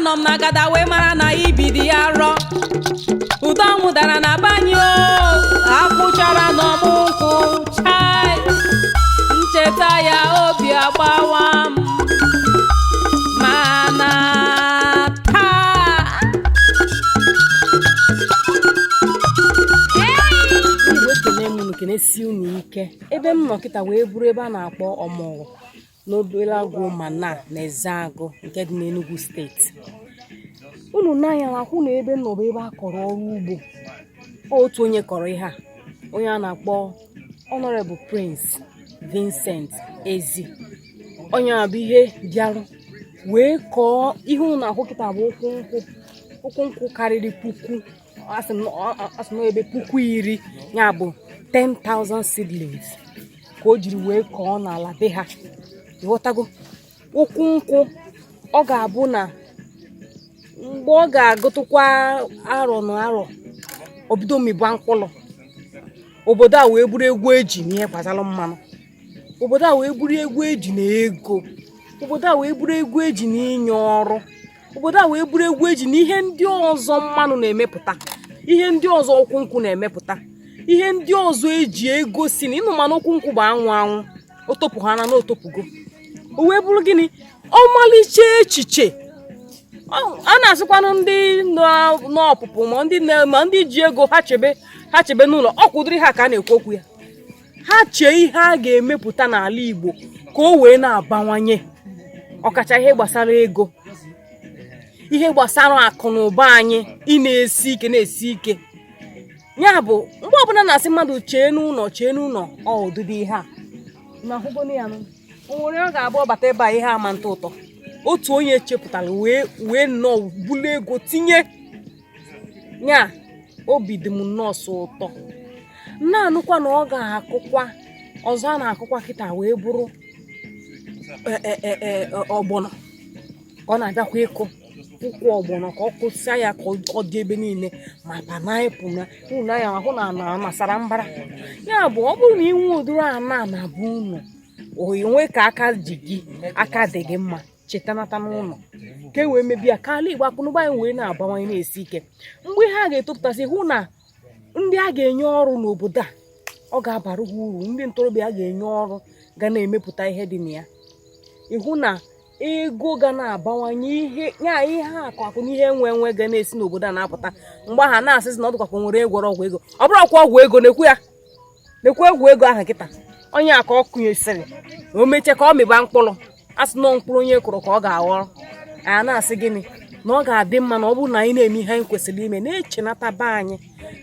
Anọ m na gada wee mara na ibidi ya rọ. Ụdọ ọnwụ dara na banyị o, akwụchara n'ọmụ nkwụ chai. Ncheta ya, obi agbawa m. Mana taa, Ndị Igbo, ekene m unu, kenesie unu ike. Ebe m nọ kịta wee bụrụ ebe a na-akpọ Ọmọgwụ n'Obeleagụ mana na Ezeagụ nke dị n'Enugu Steeti. Unu n'anya ahụ na ebe m nọ bụ ebe a kọrọ ọrụ ugbo. Otu onye kọrọ ihe a, onye a na-akpọ Honorable Prince Vincent Ezi. Onye a bụ ihe bịarụ wee kọọ ihe unu na-ahụ kịta bụ ụkwụ nkwụ, ụkwụ nkwụ karịrị 1000, asị m ebe 10,000, ya bụ 10,000 seedlings ka o jiri wee kọọ n'ala be ha. Ịghọtago? Ụkwụ nkwụ ọ ga-abụ na mgbe ọ ga-agụtụkwa arọ na arọ, o bido mịba mkpụrụ. Obodo a wee bụrụ egwu eji n'ihe gbasara mmanụ. Obodo a wee bụrụ egwu eji na ego. Obodo a wee bụrụ egwu eji na inye ọrụ. Obodo a wee bụrụ egwu eji na ihe ndị ọzọ mmanụ na-emepụta, ihe ndị ọzọ ụkwụ nkwụ na-emepụta, ihe ndị ọzọ eji ego si na ịnụ. Mmanụ ụkwụ nkwụ bụ anwụ anwụ, o topụ ha na otopụgo. O wee bụrụ gịnị? Ọmalịcha echiche a na-asịkwanụ ndị n'ọpụpụ ma ndị ji ego ha chebe, ha chebe n'ụlọ. Ọ kwụdịrị ha ka a na-ekwu okwu ya. Ha chee ihe a ga-emepụta n'ala Igbo ka o wee na-abawanye, ọkacha ihe gbasara ego, ihe gbasara akụ na ụba anyị ị na-esi ike, na-esi ike. Ya bụ, mgbe ọbụla na-asị mmadụ chee n'ụlọ, chee n'ụlọ, ọ ụdịdị ihe a na ahụgonu ya nụ. O nwere, ọ ga-abụ ọbata ebe a, ihe ama ntụ ụtọ. Otu onye chepụtara wee nnọọ bulie ego tinye ya. Obi dị m nnọọ sọ ụtọ na-anụkwa na ọ ga-akụkwa ọzọ. A na-akụkwa kịta wee bụrụ ọgbọnọ ka ọ na-abịakwa ịkụ ụkwụ ọgbọnọ, ka ọ kụsịa ya ka ọ dị ebe niile, ma pineapple na unu anya ahụ na ana masara mbara. Ya bụ, ọ bụrụ na ị nwee ụdịrị ana na bụ unu onwe ka aka ji gị, aka dị gị mma, chetanata n'ụlọ ka e wee mebie ya, ka ala Igbo, akụnụba anyị wee na-abawanye, na-esi ike. Mgbe ihe a ga-etopụtasị, hụ na ndị a ga-enye ọrụ n'obodo a, ọ ga-abara ha uru. Ndị ntorobịa a ga-enye ọrụ ga na-emepụta ihe dị na ya. Ịhụ na ego ga na-abawanye, ihe ya, ihe akụ akụ na ihe enwe enwe ga na-esi n'obodo a na-apụta. Mgbe ahụ na-asịsị na ọ dịkwa ka o nwere egwọrọ ọgwụ ego. Ọ bụrụ ọkwa ọgwụ ego, na-ekwu ya, na-ekwu egwu ego ahụ kịta. Onye a ka ọ kụnyesịrị, o mechaa ka ọ mịba mkpụrụ. A sị nọ mkpụrụ onye kụrụ ka ọ ga-aghọrọ. Anyị na-asị gịnị? Na ọ ga-adị mma na ọ bụrụ na anyị na-eme ihe anyị kwesịrị ime, na-echenata be anyị,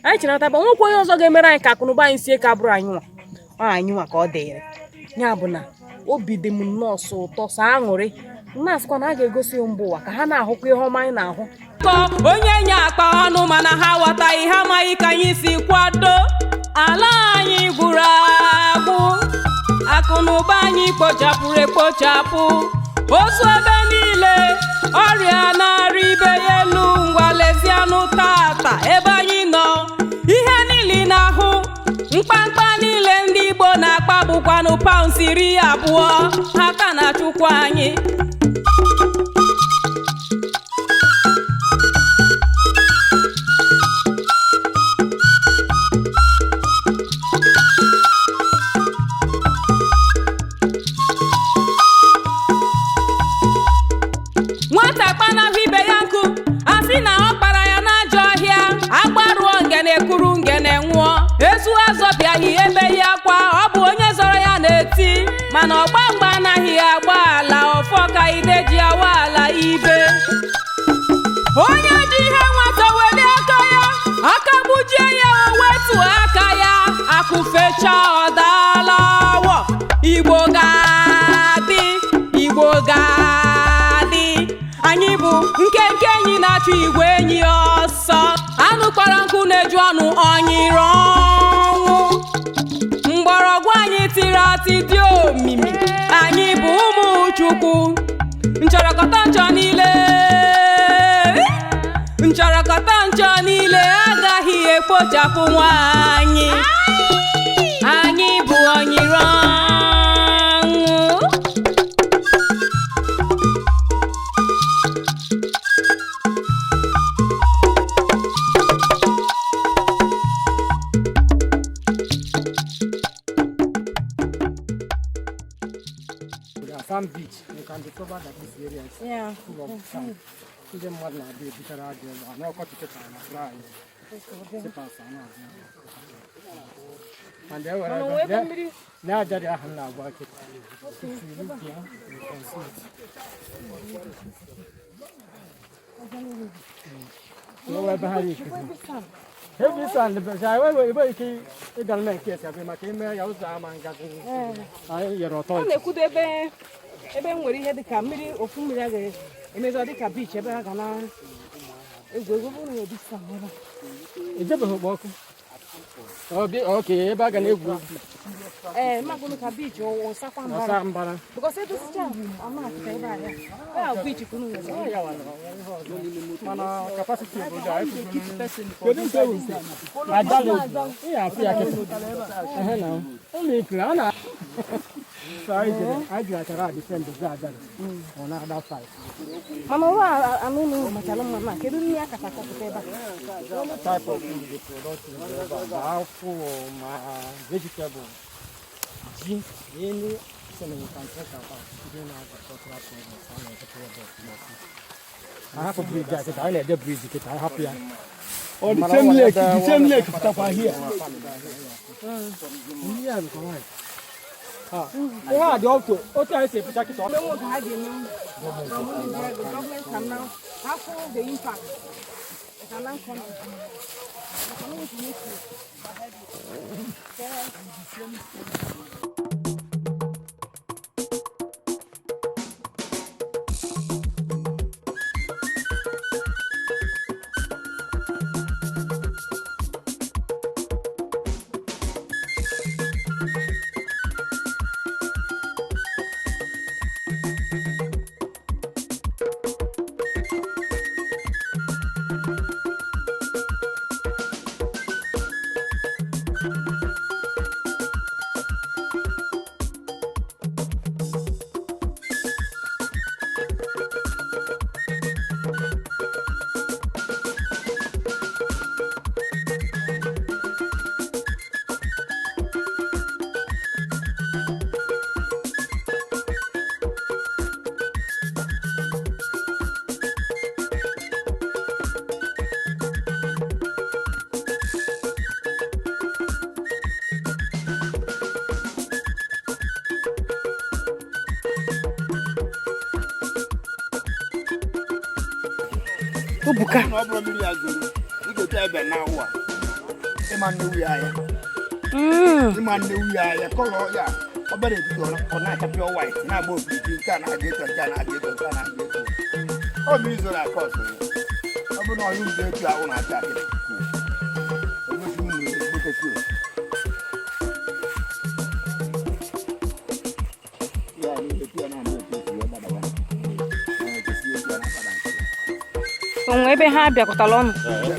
anyị chenata be nwekwa onye ọzọ ga-emere anyị ka akụnụba anyị sie ka bụrụ anyị nwa. Ọ anyị nwa ka ọ dịrị. Ya bụ na obi dị m nnọọ sọ ụtọ, sọ aṅụrị. Na-asịkwa na a ga-egosi mba ụwa ka ha na-ahụkwa ihe ọma anyị na-ahụ. Kọ onye nye akpa ọnụ, mana ha ghọtaghị, ha amaghị ka anyị si kwado. Ala anyị gwụrụ agwụ, akụ na ụba anyị kpochapụrụ ekpochapụ, ozu ebe niile, ọrịa na-arị ibe ya elu. Ngwa, lezianụ tata ebe anyị nọ. Ihe niile ị na-ahụ, mkpamkpa niile ndị Igbo na-akpa bụkwanụ pounds 20. Ha ka na-achụkwa anyị. Nwata kpanahụ ibe ya nkụ, a sị na ọ kpara ya n'ajọ ọhịa. Agbarụọ ngene kuru ngene nwụọ. Ezu azọbịaghị ebe ya akwa, ọ bụ onye zọrọ ya na-eti. Mana ọgba mgba anaghị agba ala ọfọ ka ide ji awa ala ibe. Onye ji ihe nwata welie aka ya, aka gbujie ya, o wetuo aka ya, akụ fecha, ọ daala awọ. Igbo ga-adị, Igbo ga-adị. Anyị bụ nkenke enyi na-achụ igwe enyi ọsọ. Anụ kpọrọ nkụ na-eju ọnụ, ọnyịrị ọnwụ. Mgbọrọgwụ anyị tiri atị, dị omimi. Anyị bụ ụmụ Chukwu. Nchọrọkọta nchọ niile, nchọrọkọta nchọ niile agaghị ekpochapụ nwanyị. Anyị bụ ọnyịrị ọnwụ. Sand beach. You can discover that this area is full of sand. Ndị mmadụ na-abịa ebutere aja ebe a n'ọkọchị kịta na dry tippers a na-abịa. And e were Mana onwe ebe ebe mmiri na aja dị ahụ m na-agwa kịta. If you look there, you can see it. N'ọwa ebe ha dị. Heavy sand bụ sa ebe ike ịga na nke esi abịa maka ime ya ụzọ ama ngazi. Anyị yere ọtọ. Ọ na-ekwudo ebe ebe nwere ihe dịka mmiri, ofu mmiri a ga-emezi ọ dịka beach ebe ha ga na egwu egwu bụrụ na beach sand ebe a. Ejebeghị okpo ọkụ. Oke ebe a ga na-egwu egwu. Ee, magụnụ ka beach ụsakwa mbara. Ọsa mbara. Because edosicha ama akịta ebe a ya ya beach kunu nwere. Ya wara ihe ọzọ. Mana capacity obodo a ekwugo. Kedu nke ewu nke? Ajalị. Ị ga-afụ ya kịta. Ehe na. Ụlọ ikiri a na. So anyị jiri achara a defend the ajalị. Ọ na-ada fight. Mana ụlọ anụ ụlọ machara mma na kedu nri a kacha akọpụta ebe a? Type of food they produce in the river, ma akwụ, ma vegetable, ji, any thing you can think about, even agricultural products, a na-egote ebe ọfụma ọfụma. Ahapụ bridge a kịta, anyị na-ede bridge kịta, anyị hapụ ya. Or the same lake, the same lake pụtakwa here. Ndị a bụkwa nwaanyị. Ah, ihe a dị up to otu anyị si eficha kịta. Mgbe nwoke ha ga-eme gọọmenti can now after the impact, they can now come in. They can always make it. Obuka. Na ọ bụrụ mmiri ya zoro, ị ga-eche ebe na awụ a. Ịma nnewu ya ahịa. Ịma nnewu ya ahịa, colour ya. Obere etiti ọ na-acha pure white, na-agba okirikiri, nke a na-aga etu a, nke a na-aga etu a, nke a na-aga etu a. Ọ mmiri zoro aka ọsọ ya. Ọ bụrụ na ọhịa ude etu ahụ na-acha akịrị. O gosi mmiri ezigbote fuel. Ya niile etu a na-ama etu esi wee gbadawa. Na-echesi etu a na-agbada nke ya. Onwe ebe ha bịakọtara ọnụ. Ihe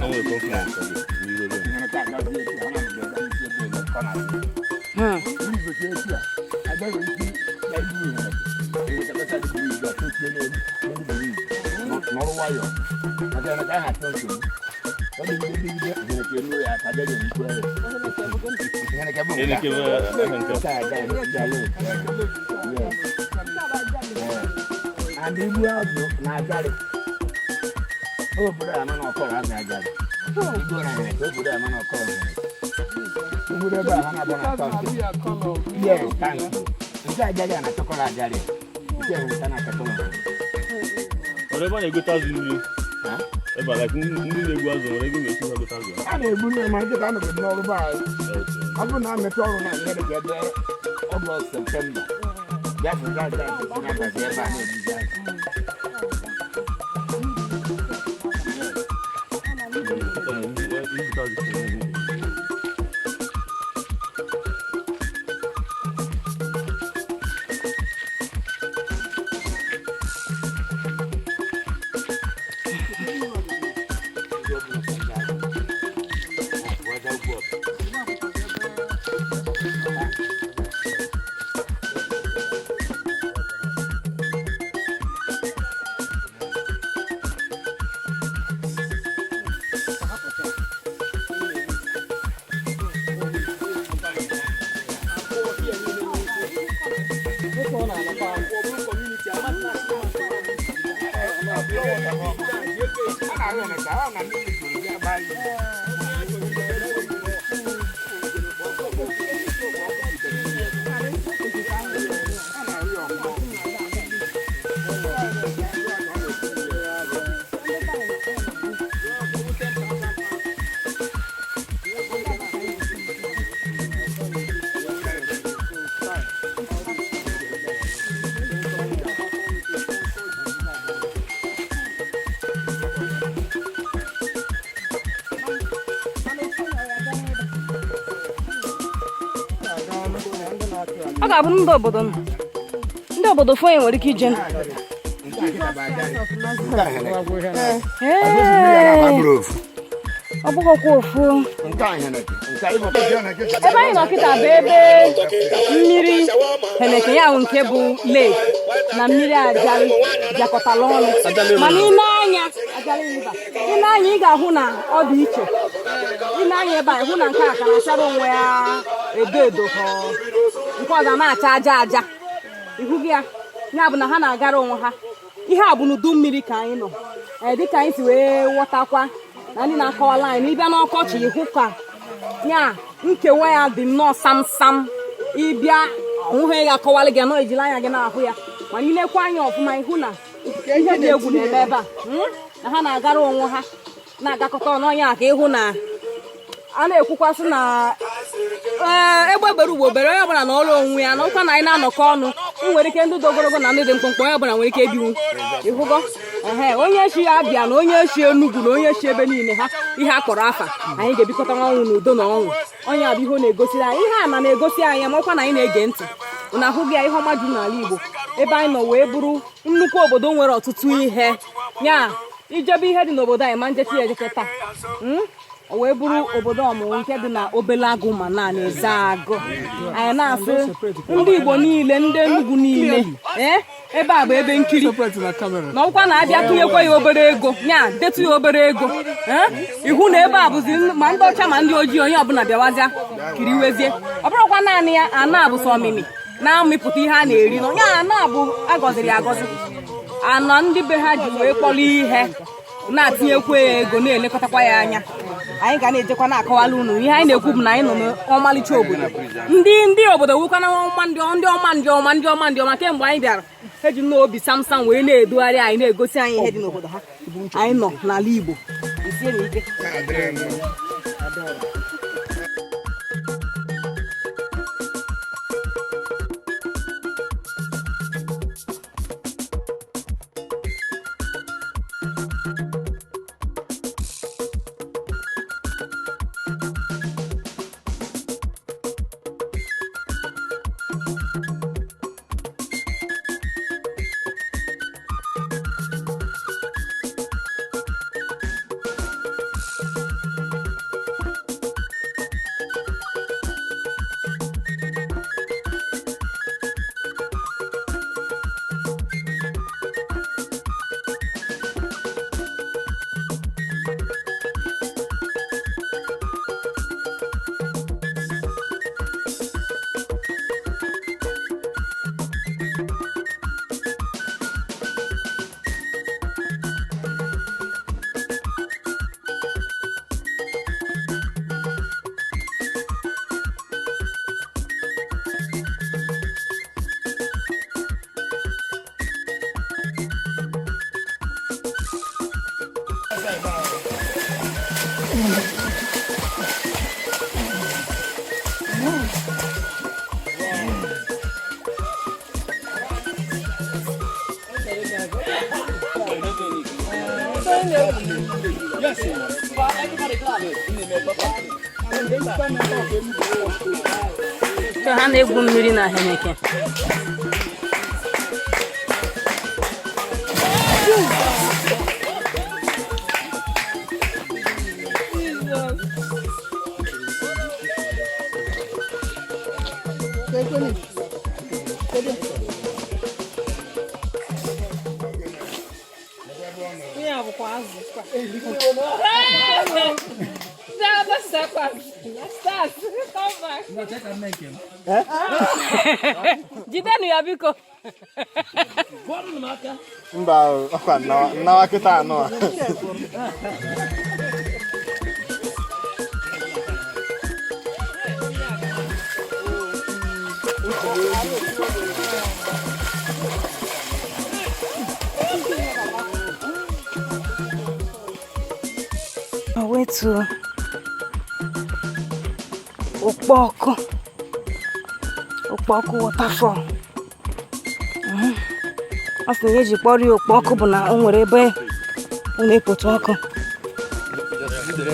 nke a gazie etu a, ha na-abịa ebe isi ebe ebe ka ọ na-asị. Ụzọ etu a, agaghị ike ya ibu ihe. Ewekọtacha dị bridge a, tochie n'elu n'elu bridge. Nọrọ nwayọọ. Maka na ka aha achọ nsogbu. Ọ dị ndị ndị ihe ka elu ya ka agaghị erikwa ya. Ihe ka bụ nke a. Nke a agaghị ya ya. Yes. Yeah. And igbu azụ na-ajarị. Obodo a ama na ọkọrọ azụ ajarị. Igbo na here ka obodo a ama na ọkọrọ here. Obodo ebe a ha na-abụ na tank. Yes, thank you. Nke ajarị a na-achọkọrọ ajarị. Nke here na-achọkọrọ. Ọrụ ebe a na-egote azụ nri. Ha? Ebe a, like, ndị na-egbu azụ nwere ego ga-esi ha gote azụ. A na-egbu nne ma nkịta anọgide n'ọrụ be anyị. Ọ bụrụ na a mepee ọrụ na ihe dịka ebe Ọgọst, Septemba. Bịa fụta aja nsị na-abazi ebe a na-ebuzi azụ. Ibute azụ. Ndị ọbụla sọ ndị azụ. Ha bụ aja ugwu ọbụ. Ọ ga-abụ ndị obodo nọ. Ndị obodo fo nwere ike ije. Ee, ọ bụghịkwa ofu. Ebe anyị nọ kịta bụ ebe mmiri Heneke ya, nke bụ lake na mmiri Ajali bịakọtara ọnụ. Mana ị na-anya Ajali River, ị na-anya, ị ga-ahụ na ọ dị iche. Ị na-anya ebe a, ịhụ na nke a ka na-achara onwe ya edo edo, ka nke ọzọ na-acha aja aja. Ihu gị ya, ya bụ na ha na-agara onwe ha. Ihe a bụ n'udu mmiri ka anyị nọ. Ee, dịka anyị si wee ghọtakwa na ndị na-akọwala anyị, na ịbịa n'ọkọchị, ịhụ ka ya nkewa ya dị nnọọ sam sam. Ịbịa onweghị ya akọwalị gị nọ, ejila anya gị na-ahụ ya. Mana ilekwa anya ọfụma, ịhụ na ihe dị egwu na-eme ebe a, na ha na-agara onwe ha, na-agakọta ọnụ ọnya. Ka ịhụ na a na-ekwukwasị na ee, egbe bere ugbo bere, onye ọbụla na ọrụ onwe ya, na ụkwa na anyị na-anọkọ ọnụ. Ị nwere ike ndị dị ogologo na ndị dị mkpụmkpụ, onye ọbụla nwere ike ebinwu. Ịhụgo ehe, onye chi Abịa na onye chi Enugwu na onye chi ebe niile ha ihe a kpọrọ afa, anyị ga-ebikọta ọnwụ n'udo na ọnwụ. Onye a bụ ihe ọ na-egosiri anyị, ihe a na na-egosi anyị, ma ọkwa na anyị na-ege ntị na ahụghị ya. Ihe ọma juru n'ala Igbo. Ebe anyị nọ wee bụrụ nnukwu obodo nwere ọtụtụ ihe. Ya ijebe ihe dị n'obodo anyị ma njechi ya ejeke taa. O wee bụrụ obodo ọmụmụ nke dị na obele agụ ma naanị eze agụ. Anyị na-asị ndị Igbo niile, ndị Enugu niile, ee, ebe a bụ ebe nkiri na ọkwa na-abịa tụnyekwa ya obere ego, ya detu ya obere ego. Ee, ihu na ebe a bụzi ma ndị ọcha ma ndị ojii, onye ọbụla bịawazịa kiriwezie. Ọ bụrụkwa naanị ya ana bụ sọ ọmịmị na-amịpụta ihe a na-eri na ya ana bụ agọziri ya agọzi, ana ndị be ha ji wee kpọrọ ihe, na-atinyekwa ya ego, na-elekọtakwa ya anya. Anyị ga na-ejekwa na-akọwala unu ihe anyị na-ekwu bụ na anyị nọ n'ọmalịcha obodo. Ndị obodo wukwana ọma, ndị ọma, ndị ọma, ndị ọma, ndị ọma. Kemgbe anyị bịara, ha ji nnọọ obi samsam wee na-edugharị anyị, na-egosi anyị ihe dị n'obodo ha. Anyị nọ n'ala Igbo. Isie na ike. Ka ha na-egwu mmiri na Heneke. other steppers. Stars, come back. Jidenụ ya biko. Mba, ọkwa nnawa kịta anụ a. Wetu Okpoko, Okpoko waterfall. A sị na ihe eji kpọrọ ya okpoko bụ na o nwere ebe ọ na-ekpotu ọkụ.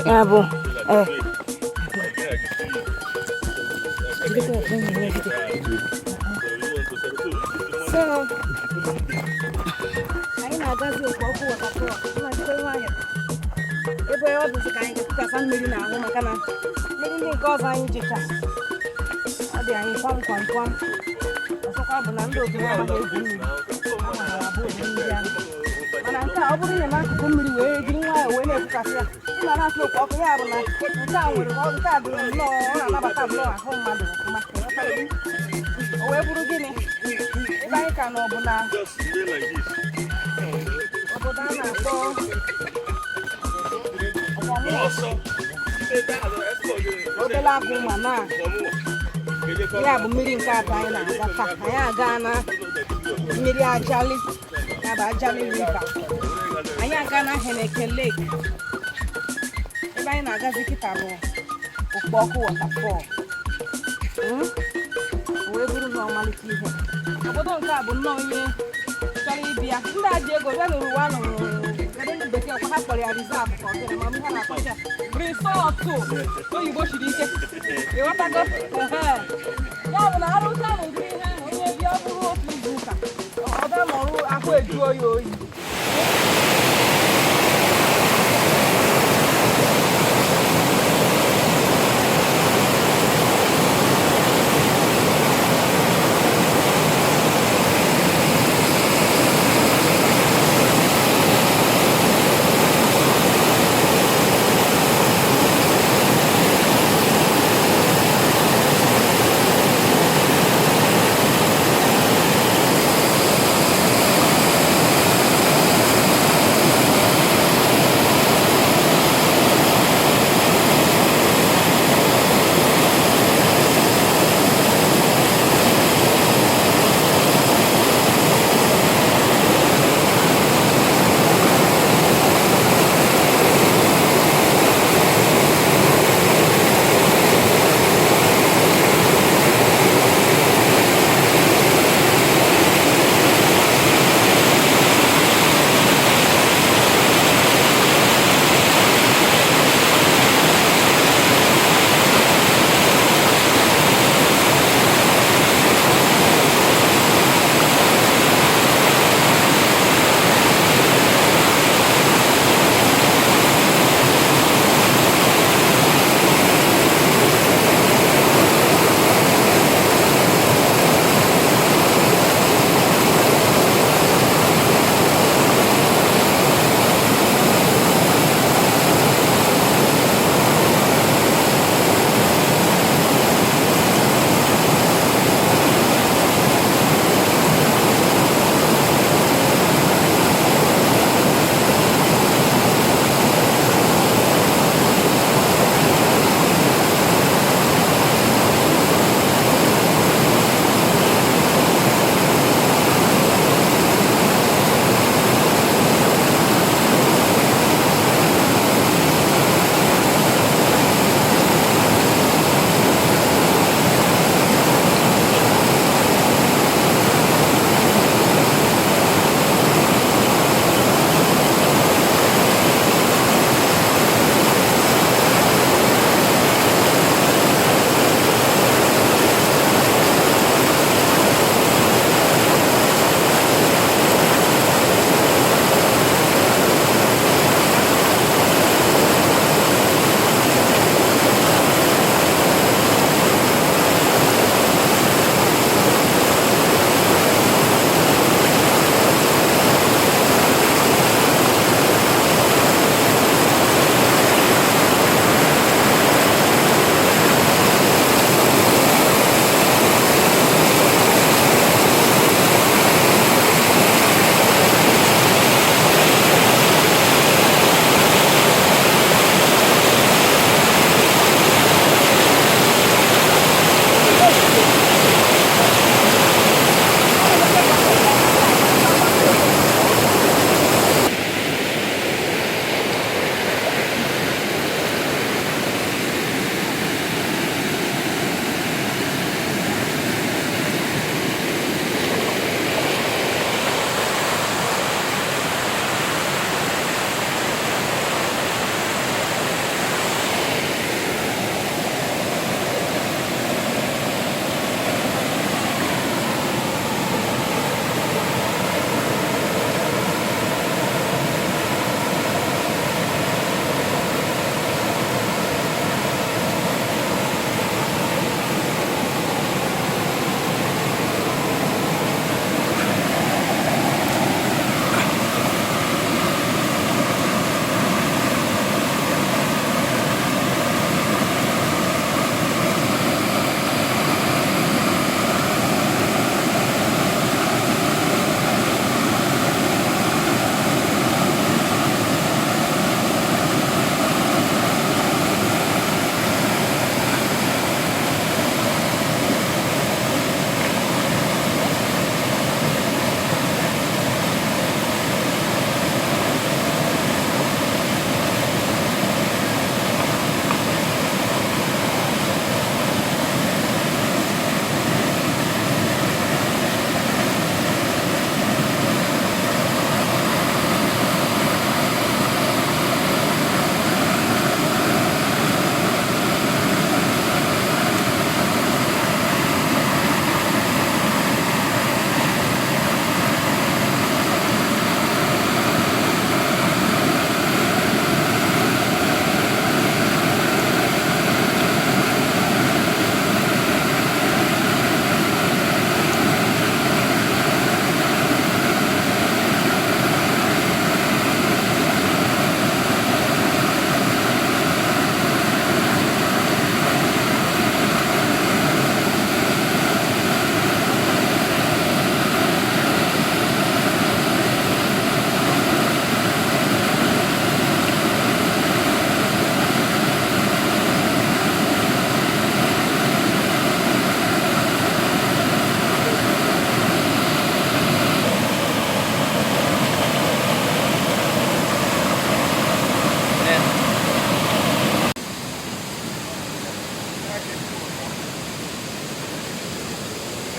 Ya bụ ee. So, anyị na-agazi Okpoko waterfall. Na-ajikwa nwayọ. Ebe ọ bụzi ka anyị ga-ekukasa mmiri n'ahụ, maka na mmiri ndị nke ọzọ anyị jecha, ọ dị anyị kwam kwam kwam. Ọzọkwa bụ na ndị obodo amaghị egwu mmiri, amaghị abụ ụdị mmiri ahụ. Mana nke a, ọ bụrụ na n'akụkụ mmiri wee jiri nwayọọ wee na-ekukasị ya, ị na na-asị okwu ọkụ ya bụ na nke a nwere nke a dị nnọọ, ọ na-anabata nnọọ ahụ mmadụ ọfụma. O wee bụrụ gịnị, ebe anyị ka nọ bụ na obodo a na-akpọ Obele Agụ. Ma na ya bụ mmiri nke atọ anyị na-aga taa. Anyị aga na mmiri Ajali, ya bụ Ajali River. Anyị aga na Heneke Lake. Ebe anyị na-agazi kịta bụ Okpoko waterfall. O wee bụrụ na ọmalịcha ihe obodo nke a bụ nnọọ onye chọrọ ịbịa, ndị a ji ego bịa n'ụwa nụrụ. Kedu ndị bekee kwa ha kpọrọ ya? Reserve ka ọ gịnị? Ma ihe na-akpọ ya resort oyibo siri ike, ịghọtago? Ehe. Ya bụ na arụcha n'ụdị ihe ahụ, onye bịa, ọ bụrụ otu izu ụka, ọ bịa nọrụ, ahụ ejuo ya oyi.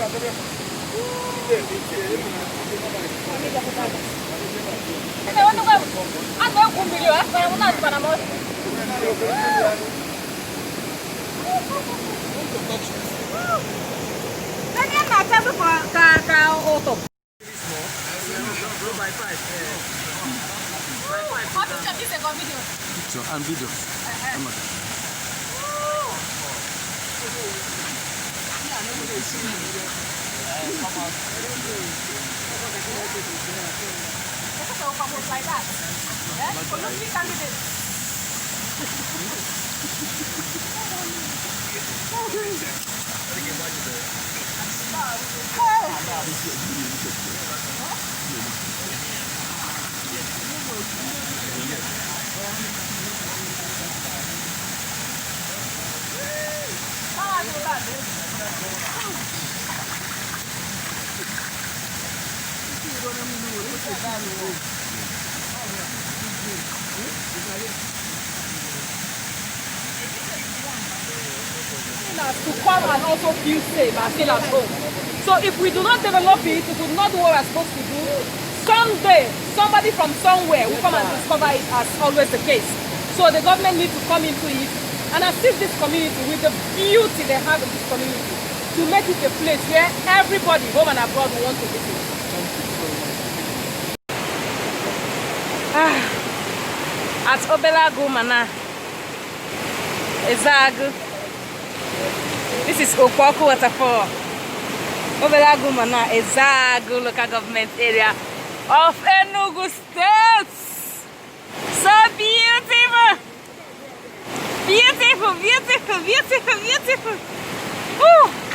A na-egwu mmiri o, asịkwara m na adịbara m ọsọ. Onye na-achazụ ka ụtọ. Picture and video. To come and also feel safe and feel at home. So if we do not develop it, if we do not do what we're supposed to do, someday somebody from somewhere will come and discover it, as always the case. So the government needs to come into it and assist this community with the beauty they have in this community to make it a place where everybody, home and abroad, will want to visit. At Obelagu Mana Ezeagu. This is Okwaku Waterfall. Obelagu Mana Ezeagu local government area of Enugu State. So beautiful! Beautiful, beautiful, beautiful, beautiful. Woo!